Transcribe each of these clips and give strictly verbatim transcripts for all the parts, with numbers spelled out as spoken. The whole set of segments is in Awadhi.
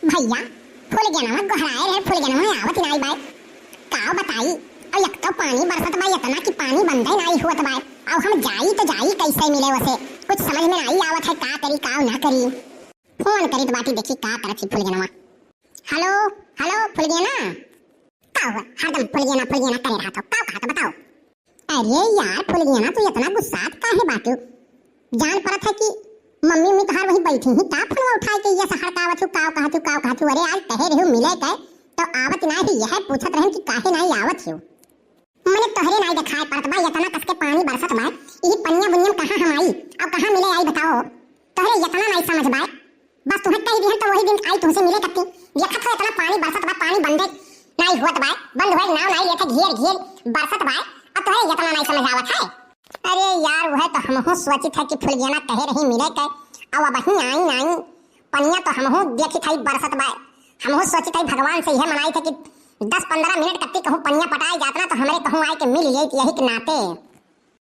भइया, फुलगेनवा गोहराए रहे, फुलगेनवा आवत नाई बाय। का बताई, अउ एक तो पानी बरसत बा इतना कि पानी बंदे नाई होत बाय। अउ हम जाई तो जाई कैसे मिले वसे? कुछ समझ में नाई आवत है, का करी, का ना करी। फोन करी तो बाटी, देखी का करत ही फुलगेनवा। हेलो, हेलो फुलगेना। का हुआ? हरदम फुलगेना, फुलगेना करे रहत हो। का कहत हो, बताओ। अरे यार फुलगेना, तू इतना गुस्सात काहे बाटू? जान परत है कि मम्मी, मम्मी तोहार वहीं बैठी ही, का फोनवा उठाए के ये से हड़कावत हूँ, काव कहत हूँ, काव कहत हूँ? अरे आज कहे रहू मिले के, तो आवत ना ही, यह पूछत रहन कि काहे नाई आवत हो। मने तोहरे नाई देखाए परत बा, इतना कस के पानी बरसत बा, यही पनिया बुनिया में कहाँ हम आई, और कहाँ मिले आई बताओ? तोहरे इतना नाई समझ बा, बस तुहें कह दिहन तो वही दिन आई तुमसे मिले कत्ती। देखत हो इतना पानी बरसत बा, पानी बंदे नाई होत बा, बंद होए नाव नाई लेते, घेर घेर बरसत बा, अब तोहरे इतना नाई समझ आवत है। अरे यार, वह तो हमहू सोचित है कि फुलगेना कहे रही मिले के, अब वही आई नाई, पनिया तो हमहू देखित है बरसत बा, हमहू सोचित है भगवान से यह मनाई थे कि दस पन्द्रह मिनट कत्ती कहूँ पनिया पटाए जात ना तो हमरे कहूँ आए के मिल जाइत यही के नाते।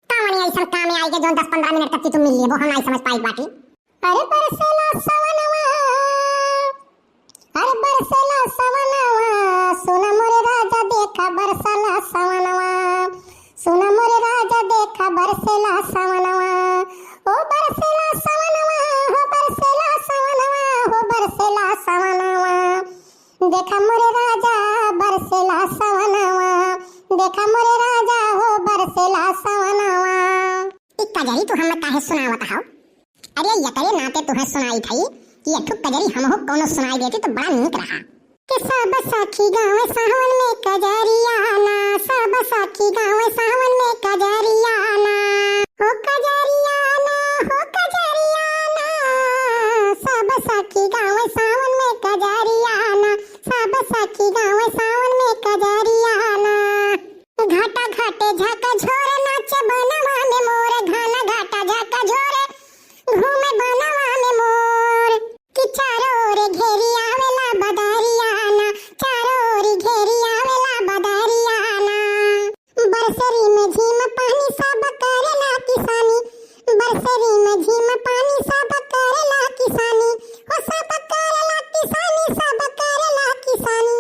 का मने ऐसन काम में आई के जो दस पन्द्रह मिनट कत्ती तू मिल लेबो, हम नाई समझ पाई बाटी। अरे बरसेला सवनवा, अरे बरसेला सवनवा, सुन मोरे राजा देखा बरसेला सवनवा, सुन मोरे राजा देखा बरसेला सवनवा, ओ बरसेला सवनवा, हो बरसेला सवनवा, हो बरसेला सवनवा, देखा मोरे राजा बरसेला सवनवा, देखा मोरे राजा हो बरसेला सवनवा। ई कजरी तू हमें काहे सुनावत हौ? अरे एकरे नाते तुहें सुनाई थई कि एक ठो कजरी हमहू कौनो सुनाई देती तो बड़ा नीक रहा। कि सब सखी गावे सावन में कजरिया ना, सब सखी गावे सावन में कजरिया ना, हो कजरिया ना, हो कजरिया ना, सब सखी गावे सावन में कजरिया ना, सब सखी गावे सावन में कजरिया ना। घाटा घाटे झाका झोर नाचे बनवा में मोर, घाना घाटा झाका झोर घूमे बनवा में मोर। कि चारों ओर घेरी आवेला बदरिया ना, चारों ओर घेरी आवेला बदरिया ना। बरसरी में झीम पानी सब करेला किसानी, बरसरी में झीम पानी सब करेला किसानी, हो सब करेला किसानी, सब करेला किसानी।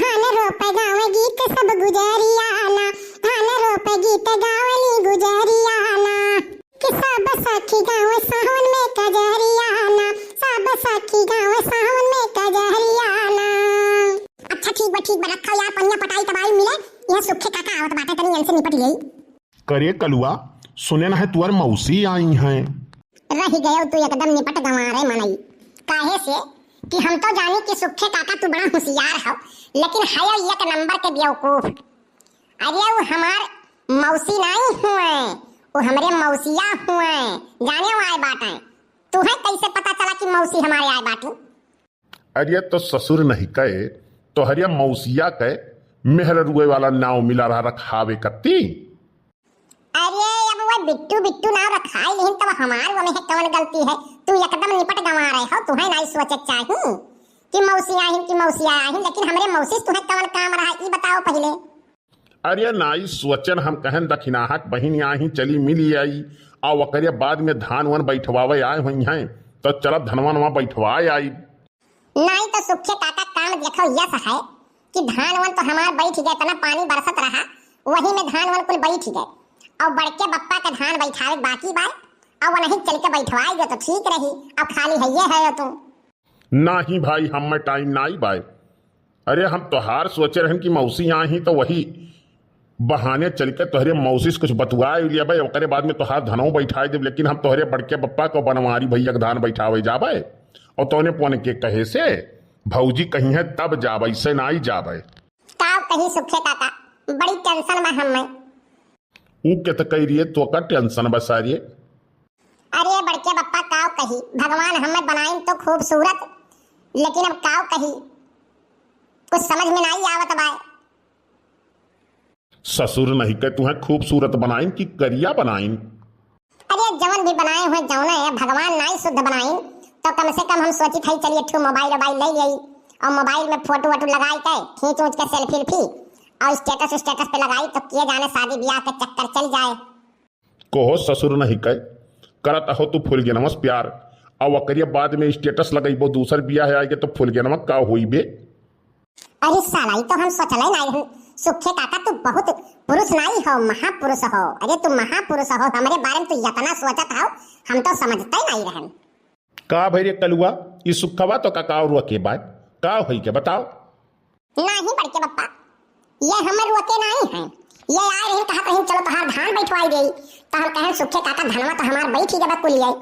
धान रोपे गावे गीत सब गुजरिया ना, धान रोपे गीत गावली गुजरिया ना। कि सब सखी गावे सावन में कजरिया ना, सब सखी गावे सावन में कजरिया ना। अच्छा ठीक बा, ठीक बा, रखो यार, पनिया पटाई तब आई मिले, यह सुखे काका आवत बाटे, तनी इनसे निपट लेई। करे कलुआ, सुने ना है तुअर मौसी आई हैं। रह गयो तू एकदम निपट गंवारे मनई, काहे से कि हम तो जानी कि सुखे काका तू बड़ा होशियार हो, लेकिन है एक नंबर के बेवकूफ। अरे वो हमार मौसी नाई हुए, वो हमरे मौसिया हुए, जाने वो आए बाटे। तुहें कैसे पता चला कि मौसी हमारे आए बाटी? अरे तो ससुर नहीं कहे, तोहरे मौसिया के मेहररुए वाला नाव मिला रहा रखावे कत्ती। अरे अब वो बिट्टू बिट्टू नाव रखाई लिहिन तब हमार वो में कौन गलती है? तू एकदम निपट गंवारे हो, तुहें नाई सोचे चाही कि मौसी आहिन कि मौसिया आहिन, लेकिन हमरे मौसी से तुहें कौन काम रहा, ई बताओ पहिले। अरे नाई सोचन, हम कहन दखिनाहक बहिन आही, चली मिली आई, आ ओकरे बाद में धान वन बैठवावे आए हुई हैं, तो चलत धनवा नवा बैठवाए आई। नाई तो सुखे काका काम देखो यस है कि धान वन तो हमार बैठ गए, इतना पानी बरसत रहा, वही में धान वन कुल बैठ गए, और बड़के बप्पा का धान बैठावे बाकी बाय, और वनही चल के बैठवाए गए तो ठीक रही, अब खाली है ये है तू। नाही भाई, हमें टाइम नाही बाय। अरे, हम तोहार सोचे रहन कि मौसी आही तो वही बहाने चल के तोहरे मौसी से कुछ बतुआए लिया भाई, ओकरे बाद में तोहार धनों बैठाए देब, लेकिन हम तोहरे बड़के पप्पा को बनवारी भैया के धान बैठावे जाबे और तोने पोने के कहे से भौजी कही है तब जाबे, ऐसे नाही जाबे। का कही सुखे काका, बड़ी टेंशन में हम में। ऊ के त कह रही है, तो का टेंशन बा सारी? अरे बड़के बप्पा, काव कही, भगवान हमें बनाइन तो खूबसूरत, लेकिन अब काव कही, कुछ समझ में नाही आवत बाय। ससुर नहीं के तुहें खूबसूरत बनाइन कि करिया बनाइन? अरे जवन भी बनाए हुए जौने है, भगवान नाही शुद्ध बनाइन, तो कम से कम हम सोचित हई चलिए ठू मोबाइल वोबाइल ले लियाई और मोबाइल में फोटो वोटो लगाई के खींच ऊंच के सेल्फी उल्फी और स्टेटस स्टेटस पे लगाई तो किए जाने शादी ब्याह के चक्कर चल जाए। कहो ससुर नहीं कै, करत अहो तू फुलगेनवा से प्यार, अब ओकरे बाद में status लगइबो दूसर बियाह आइगे तो फुलगेनवा का होई बे? अरे साला, ई तो हम सोचले नाई हन। सुखे काका, तू बहुत पुरुष नाई हो, महापुरुष हो। अरे तू महापुरुष हो, हमरे बारे में तू यतना सोचत हो, हम तो समझते नाई रहन। का भई रे कलुआ, ई सुखवा तो का, का और के बाय? का होई के बताओ? नाही बड़के बप्पा, ये हमर रोके नाही हैं। ये आए रहिन, कहत रहिन, "चलो तोहार धान बैठवाई देई।" त हम कहन, "सुखे काका, धनवा तो हमार बैठ ही गबा कुल ये।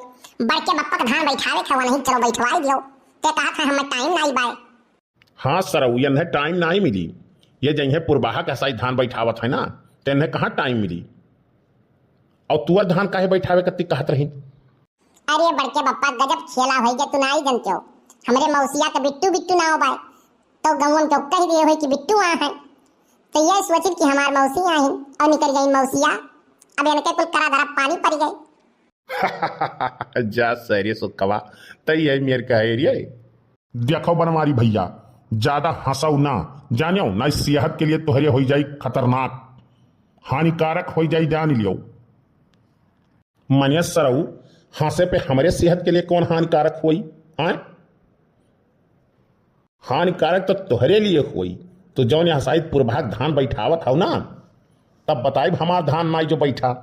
बड़के बप्पा के धान बैठावे के हवा नहीं, चलो बैठवाई दियो।" ते कहत है, "हमें टाइम नाही बाय।" हाँ सरऊ, ये इन्हें टाइम नाही मिली। ये जइहे पुरबाहा के साई धान बैठावत है ना, ते इन्हें कहाँ टाइम मिली? और तुअर धान काहे बैठावे कत्ती कहत रहिन? अरे बड़के बप्पा, गजब खेला होई गया, तू नाई जनते हो। हमरे मौसिया के बिट्टू बिट्टू नाव बाय, तो गौवन के कह दिए होई कि बिट्टू आ है। तो ये सोचिन कि हमार मौसी आहिन और निकल गई मौसिया। अब इनके कुल करा धरा पानी पड़ गई। जा सरे सुखवा, तई है मेर का है रे। देखो बनवारी भैया, ज्यादा हंसो ना, जानियो ना, सेहत के लिए तोहरे होई जाई खतरनाक, हानिकारक होई जाई, जान लियो। मने सरऊ, हंसे पे हमरे सेहत के लिए कौन हानिकारक होई? आय? हानिकारक तो तोहरे लिए होई। तो जौन यहाँ साइड पुरभाग धान बैठावत हौ ना, तब बताइब हमार धान नाई जो बैठा।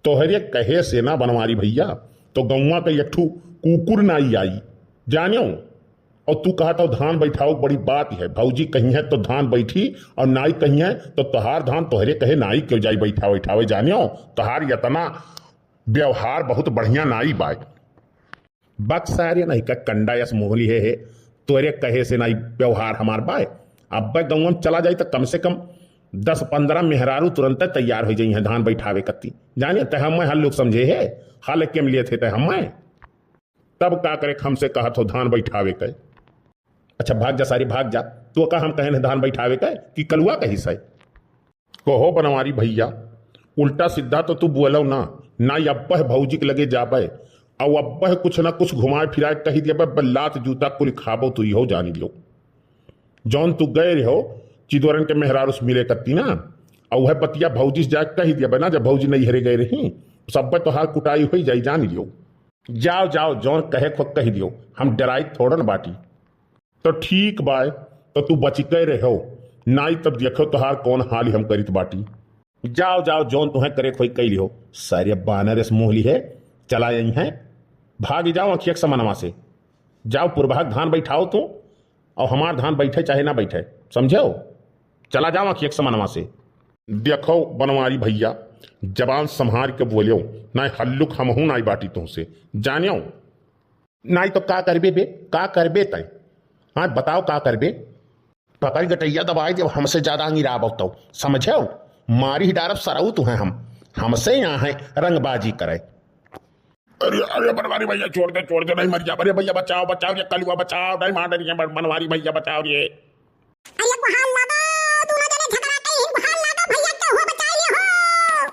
तोहरे कहे से ना बनवारी भैया, तो गौवा के एक ठू कुकुर नाई आई, जानियो। और तू कहत हौ धान बैठाओ, बड़ी बात है, भौजी कही है तो धान बैठी, और नाई कही है तो तोहार धान तोहरे कहे नाई क्यों जाई बैठा बैठावे, जानियो। तोहार यतना व्यवहार बहुत बढ़िया नाई बाय। बक सारे नहीं का कंडा यस मोहली है, है। तोरे कहे से नाई व्यवहार हमार बाय। अब गौवा में चला जाई तो कम से कम दस पन्द्रह मेहरारू तुरंत तैयार हो जाई हैं धान बैठावे कत्ती। जाने ते हम हल्लुक समझे है, हाल के लिए थे ते हम। तब का करे हमसे कहत हो धान बैठावे के? अच्छा भाग जा सारी, भाग जा। तू का हम कहेन धान बैठावे के कि कलुआ कही से? कहो बनवारी भैया, उल्टा सीधा तो तू बोलो ना, ना अब्बह भौजी के लगे जाबे, और अब्बह कुछ ना कुछ घुमाए फिराए कही देबे, बे लात जूता कुल खाबो तू, इहो जानी लो। जौन तू गए रहो चिदोरन के मेहरारू से मिले कत्ती ना, और वह बतिया भौजी से जाके कही देबे ना, जब भौजी नैहरे गए रही, सब तोहार कुटाई होई जाई, जानी लो। जाओ, जाओ, जौन कहे खो कही दियो, हम डराई थोड़न बाटी। तो ठीक बाय, तो तू बचिके रहो, नाई तब देखो तोहार कौन हाल हम करित बाटी। जाओ, जाओ, जौन तुहें करे खोई कई लिहो। सारे बानर इस मोहली है, चला आई हैं, भाग जाओ अखियक समनवा से। जाओ पुरभाग धान बैठाओ तू, और हमार धान बैठे चाहे ना बैठे, समझो? चला जाओ अखियक समनवा से। देखो बनवारी भैया, जबान संभार के बोलियो, ना हल्लुक हमहू नाई बाटी तुमसे, जानियो। नाई तो का करबे बे, का करबे तय? हाँ, बताओ का करबे? पकड़ गटैया दबाई देव, हमसे ज्यादा अंगिराबो तो, समझो? मारी ही डारब सरऊ तुहें हम, हमसे यहाँ है रंगबाजी करे। अरे, अरे, बनवारी भैया, छोड़ दे, छोड़ दे, नहीं मर जा। अरे भैया, बचाओ, बचाओ, ये कलुआ बचाओ, नहीं मार डरिए, बन-, बनवारी भैया, बचाओ रे। अरे, गुहार लागा, दोनों जने झगड़ा के ही गुहार लागा, भैया, के हुआ बचाई ले हो।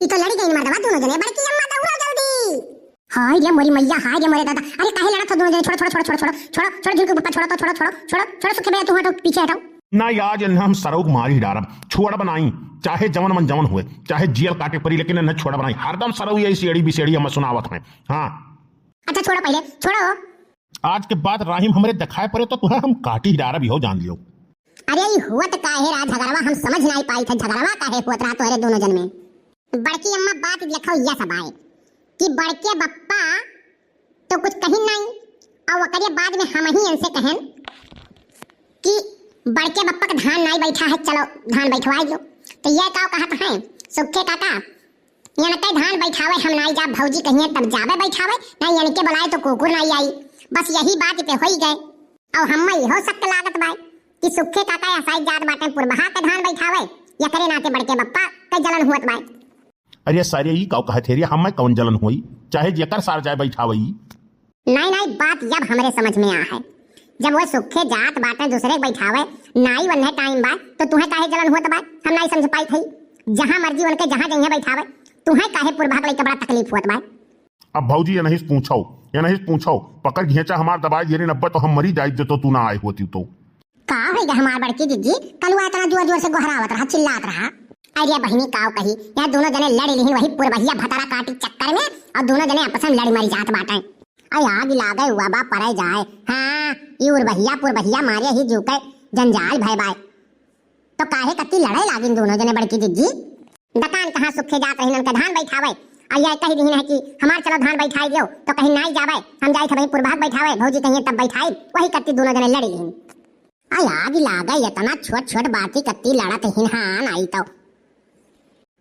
ई तो लड़ी गई मर्दवा, दोनों जने, बड़की अम्मा, दौड़ो जल्दी। हाय रे मोरी मैया, हाय रे मोरे दादा। अरे, काहे लड़त हो दोनों जने? छोड़ो, छोड़ो, छोड़ो, छोड़ो, छोड़ो, छोड़ो, छोड़ो, झुनकू बप्पा, छोड़ो तो, छोड़ो, छोड़ो, छोड़ो, सुखे भैया, तू हटो, पीछे हटो। ना, आज इन्हें हम सरऊ के मारी डारब, छोड़ब नाई, चाहे जवन मन जवन हुए, चाहे जेल काटे पड़ी, लेकिन इन्हें छोड़ब नाई। हरदम सरऊ यही सेड़ी बिसेड़ी हमें सुनावत हैं। हाँ। अच्छा, छोड़ो पहले, छोड़ो। आज के बाद राहिम हमरे दिखाए पड़े तो तुहें हम काटी ही डारब, इहो जान लियो। अरे, ई हुआ तो काहे रहा झगड़वा, हम समझ नाई पाई थे, झगड़वा काहे हुआ रहा तोहरे दोनों जन में? बड़की अम्मा, बात देखो, यह सब आए कि बड़के बप्पा तो कुछ कहिन नाई, और ओकरे बाद में हम ही इनसे कहन कि बड़के बप्पा का धान नाई बैठा है, चलो धान बैठवाई दो। तो ये का कहत हैं सुखे काका, इनके धान बैठावे हम नाई जाब, भौजी कहिए तब जाबे बैठावे, नहीं इनके बुलाए तो कुकुर नाई आई। बस यही बात पे होई गए। और हम इहो शक लागत बाय कि सुखे काका या साई जात बाटे पुरबहा के धान बैठावे, एकरे नाते बड़के बप्पा के जलन हुअत बाय। अरे सारे, ई काऊ कहत हे रे, हमें कौन जलन होई, चाहे जेकर सार जाए बैठावई। नाई, नाई, बात अब हमरे समझ में आ है। जब वो सुखे जात बाटे दूसरे के बैठावे, नाई वन्हे टाइम बा, तो तुहें काहे जलन होत बा? हम नाई समझ पाई थई। जहाँ मर्जी उनके जहाँ जइहे बैठावे, तुहें काहे पुरबहा के लइके बड़ा तकलीफ होत बा? अब भौजी, ये नहीं पूछो, ये नहीं पूछो, पकड़ घेचा हमार दबाई दिए रे नब्बे, तो हम मरी जाई, जो तो तू ना आए होती तो। का होई गे हमार बड़की दीदी? कलुआ इतना जोर जोर से गोहरावत रहा, चिल्लात रहा। अरे बहिनी, काव कही, यहाँ दोनों जने लड़ लिहिन वही पुरबहिया भतारा काटी चक्कर में, और दोनों जने आपस में लड़ मरी जात बाटे। अरे आग लागे हुआ बा परे जाए। हाँ, ई उरबहिया पुरबहिया मारे ही जूके जंजाल भय बाय। तो काहे कत्ती लड़े लागिन दोनों जने बड़की जिज्जी? दकान कहाँ सुखे जात रहिन उनके धान बैठावे। आ ये कही दिहिन है कि हमार चलो धान बैठाई दियो, तो कहीं नाई जावे, हम जाई थे वहीं पुरबहक बैठावे, भौजी कहिए तब बैठाई, वही कत्ती दोनों जने लड़ी रहिन। अरे आग लागे, इतना छोट छोट बाती कत्ती लड़त हिन, हाँ नाई तो।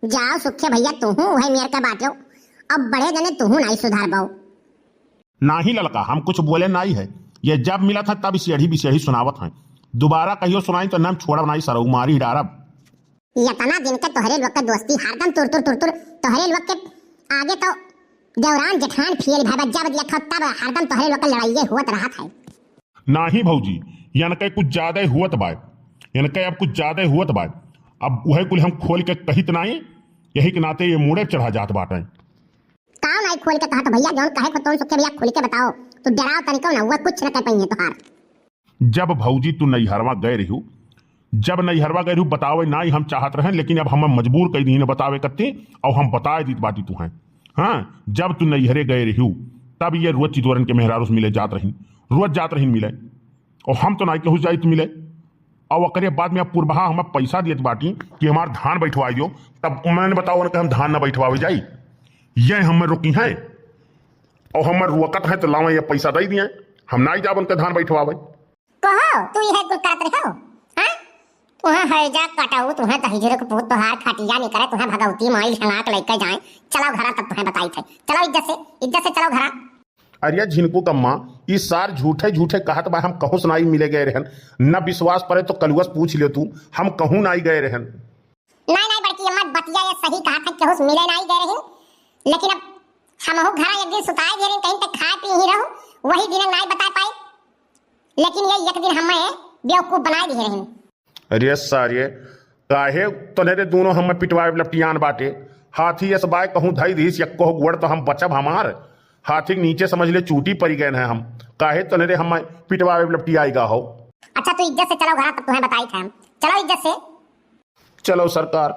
जाओ सुखे भैया, तुहू वही मेर के बाट्यो, अब बड़े जने तुहू नाई सुधार पाओ। नाही ललका, हम कुछ बोले नाही है। ये जब मिलत है तब इसेढ़ी बिसेढ़ी सुनावत हैं। दोबारा कहियो सुनाई तो नाम छोड़ब नाही सरऊ, मारी डारब। इतना दिन के तोहरे लोग के दोस्ती हरदम तुरतुर तुरतुर तोहरे लोग के आगे तो देवरान जेठान फेल भय बा, जब देखो तब हरदम तोहरे लोग के लड़ाइये होत रहत है। नाही भौजी, यनके कुछ ज्यादा हुअत बाय, यनके अब कुछ ज्यादा हुअत बाय। अब उहे कुल हम खोल के कहित नाही, यही के नाते ये मूड़े चढ़ा जात बाटे। का नाही खोल के कहत भैया, जौन कहे को तौन सुखे भैया खुल के बताओ, तू डराओ तनिको ना, वह कुछ न कह पाइए तोहार। जब भौजी तू नैहरवा गए रहियो, जब नैहरवा गए रहियो बतावे नाही हम चाहत रहे, लेकिन अब हम मजबूर कई दीन बतावे कत्ती, और हम बताए दीत बाटी तू हैं। हाँ, जब तू नैहरे गए रहियो तब ये रोज चितवरन के मेहरारू से मिले जात रही, रोज जात रही मिले, और हम तो नाही कहूँ जाइत मिले। और ओकरे बाद में अब पुरबहा हमें पैसा दियत बाटी कि हमार धान बैठवाई दियो, तब उन्होंने बताओ उनके हम धान न बैठवावे जाई, ये हमें रोकी हैं और हमें रोकत हैं तो लावे ये पैसा दे दिए, हम नाही जाब उनके धान बैठवावे। कहो, तू यह कुल करत रहो, हाँ? तुहें है जा कटाऊ, तुहें दहिजरे के पूत तोहार खटिया नहीं करे, तुहें भगवती माई हनाक लेके जाए। चलो घरा तब तुहें बताई थे, चलो इज्जत से, इज्जत से चलो घरा। अरे झिनकू कम्मा, ई सार झूठे झूठे कहत बा, हम कहूँ से नाही मिले गए रहन, न विश्वास परे तो कलुआ से पूछ लियो तू, हम कहूँ नाही गए रहन। नाही नाही बड़की अम्मा, बतिया ये सही कहत है, केहू से मिले नाही गए रही, लेकिन अब हमहू घरा एक दिन सुताए गए रही, कहीं तक खाए पी ही रहू, वही दिन नाही बता पाए, लेकिन ये एक दिन हमें बेवकूफ बनाए दिए रही। अरे सारे, काहे तोहरे दोनों हमें पिटवावे लपटियान बाटे? हाथी यस बाय कहूँ धई दीस यक्को गोड़ तो हम बचब हमार। हाथी के नीचे समझ ले चूटी पड़ी गए हैं हम। काहे तोहरे हमें पिटवावे लपटियाई गा हो? अच्छा तू इज्जत से चलो घरा तब तुहें बताई थे हम। चलो इज्जत से। चलो सरकार,